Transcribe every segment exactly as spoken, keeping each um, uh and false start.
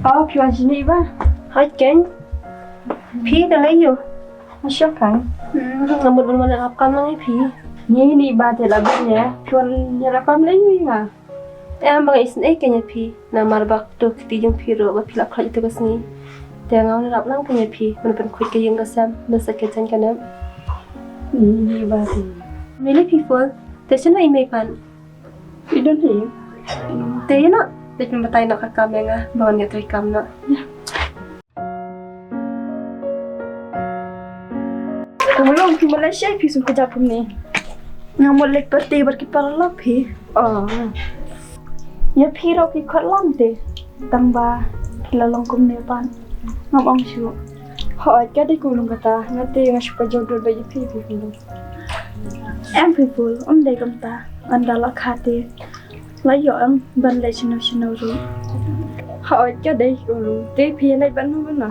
Oh, phi wan shane ba? Hooid keiñ. Phi da lei ïa u? Nga shu wan. Hmm, nga mut ban wan ïarap kam lang ïa phi. Ni ni ba te la bun ïa. Phi wan ïarap kam lei ïa nga. Em, ba nga isynei keiñ ïa phi. Namar ba to kti jong phi ruh ba phi la khroit ïa ka sngi. Te nga wan ïarap lang keiñ ïa phi. Ban pynkhuid ka ïing ka sem. Ban sa ka jaiñ ka nem. Ni ni ba te. Mele phi Phul. Te shano i mei pat? I don hi. Te ïa noh, leit pynbatai noh ka kam ïa nga, ba ngan ïatrei kam noh. Ïa. Kumno, phi mut leit shaei phi sum kjat kumne? Nga mut leit party bad ki paralok phi. Oh. Ïa phi ruh phi khot lang te. Tang ba phi la long kumne pat. Ngam ong shuh. Hooid, ka dei kumno kata, nga te nga shu pajot dut ba ïa phi phi kumno. Em phi Phul, ym dei kumta. Ynda la kha te la ïoh em ban leit shano shano ruh. Hooid, ka dei kumno. Te phi leit bad no bad no?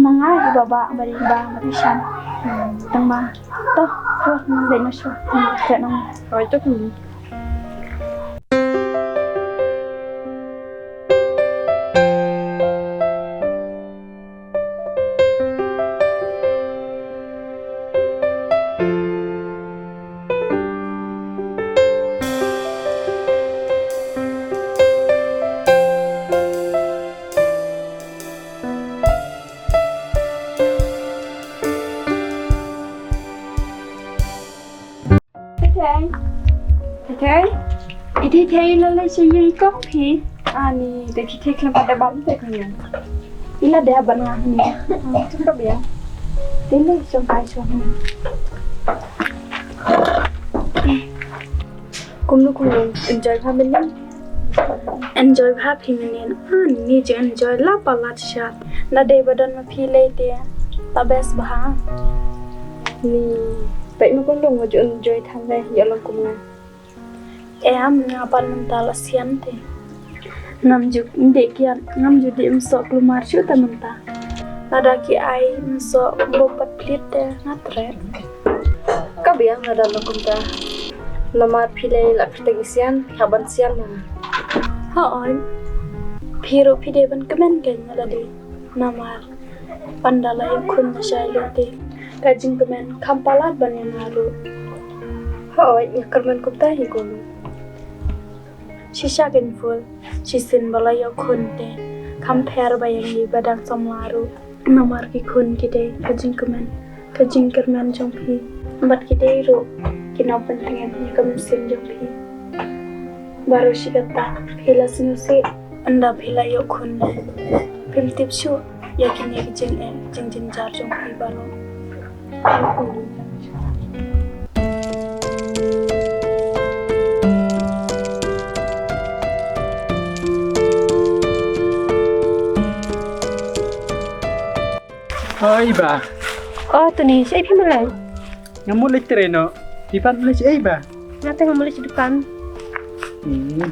Ma nga, i baba bad i ba bad i shan. Tang ma. To, to, leit noh shuwa. Te nang. Hooid, to kumno. Thei thei. Thei thei. I thei thei la leit sha ïing kong phi. Ani, te thei thei khlem pat da bam te kong ïa. I la da ban nga ni. Chup ka biang. Te le shong kai shong ni. Kumno kumno, enjoy bha mynnin. Enjoy bha phi mynnin. Ani jing enjoy la palat shat. Na dei ba don ma phi lei te. La best bha. Ni. Peit ma kumno nga ju enjoy than le ïa long kum nga. Em, nga pat mynta la sian te. Ngam ju dei kiad, ngam ju dei ym soh kulmar shuh te mynta. Lada ki ai ym soh bym pat plit te nga tret. Ka biang lada long kumta. Namar phi lei la pyrteng i sian, phi hap ban sian ma nga. Hooid. Phi ruh phi dei ban kmen kein lada dei. Namar Ynda la ïakhun lashai lynti, ka jingkmen kham palat ban ïa nga ruh. Hooid, nga kyrmen kumta hi ko. Shisha kein Phul, shisien ba la ïakhun te kham pher ba ïa ngi ba dang samla ruh. Namar ki khun ki dei ka jingkmen, ka jingkyrmen jong phi. Bad ki dei ruh ki nongpyntngen ïa ka mynsiem jong phi. Baroh shi katta phi la sngewsih ynda phi la ïoh khun. Phim tip shuh ïa kine ki jingeh jingjynjar jong phi baroh. Oi ba. Oh, Tony, shaei phim leit? Nga mut leit trei noh. Phi pat leit shaei ba? Nga te nga mut leit sha dukan. Hmm.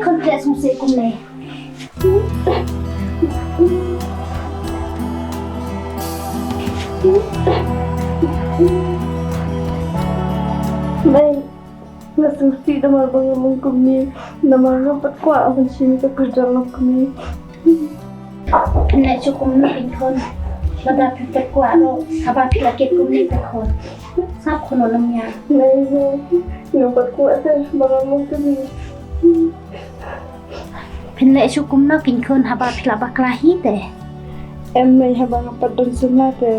Kan klet sngewsih kumne. Mei, nga sngewsih namar ba nga long kumne, namar ngam pat kwah ban shim ïa ka kyrdan lok kumne. Phin leh shuh kumno phin khun, lada phi pat kwah ruh, haba phi la kit kumne phin khun. Sngap khun, wat nym ïam. Mei, mei, ngam pat kwah te ba nga long kumne. Phin leh shuh kumno phin khun haba phi la bakla hi te? Em mei, haba nga pat don samla te,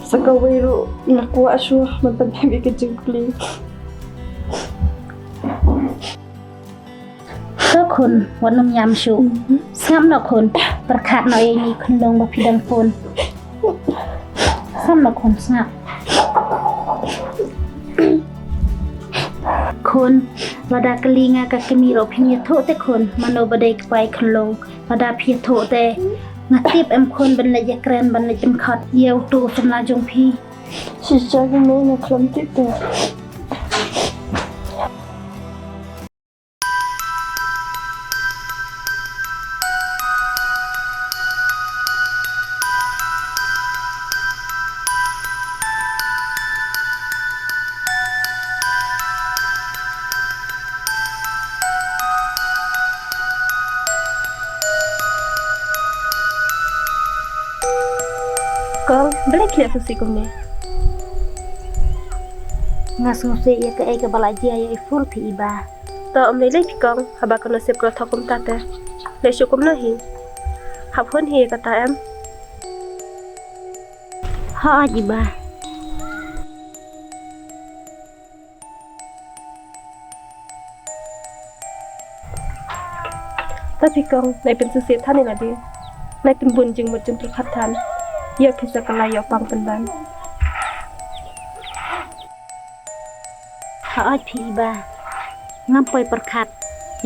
sa kawei ruh nga kwah shuh ban pyntip ïa ka jingplie. To khun, wat nym ïam shuh. Sngap noh khun, pyrkhat noh ïa ine i khunlung ba phi dang pun. Sngap noh khun, sngap. Khun, lada kylli nga ka kmie ruh phin ïathuh te khun, mano ba dei kpa i khunlung. Lada phi ïathuh te, nga tip em khun ban leit ïakren, ban leit pynkhot ïa uto u samla jong phi. Shisha kumne, nga khlem tip te. Kong, balei phi leh sngewsih kumne? Nga sngewsih ïa kaei kaba la jia ïa i Phul phi i Bah. To ym lei lei phi Kong, haba ka nusip ka la thoh kumta te. Leh shuh kumno hi? Hap hun hi ïa kata em? Hooid i Bah. To phi Kong, nai pynsngewsih than ïa lade. Nai pynbun jingmut jingpyrkhat than. Ïoh phi sa kylla ïoh pang pynban. Hooid phi i Bah. Ngam poi pyrkhat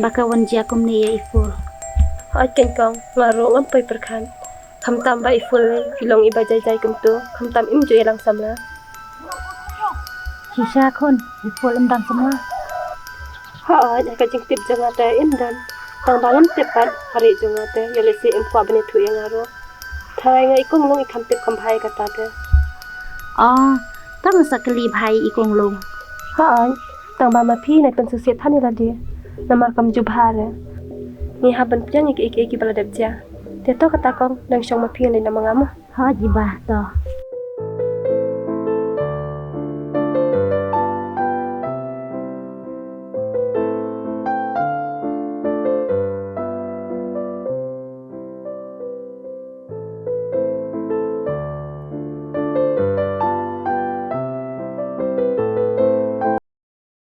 ba ka wan jia kumne ïa i Phul. Hooid keiñ Kong, nga ruh ngam poi pyrkhat. Khamtam ba i Phul i long iba jai jai kumto, khamtam im ju ïalang samla. Shisha khun, i Phul im don samla? Hooid, ha ka jingtip jong nga te im don. Tang ba ngam tip pat, ha ri jong nga te ïoh lehse im kwah ban ïathuh ïa nga ruh. Tharai nga i Kong Lung i kham tip kham bha ïa kata te. Oh, tang sa kylli bha ïa i Kong Lung. Hooid, tang ba ma phi nai pynsngewsih than ïa lade. Namar kam ju bha re. Ngi hap ban pdiang ïa kiei kiei kiba la dep jia. Te to kata Kong, dang shong ma phi nai na ma nga mo. Hooid i Bah, to.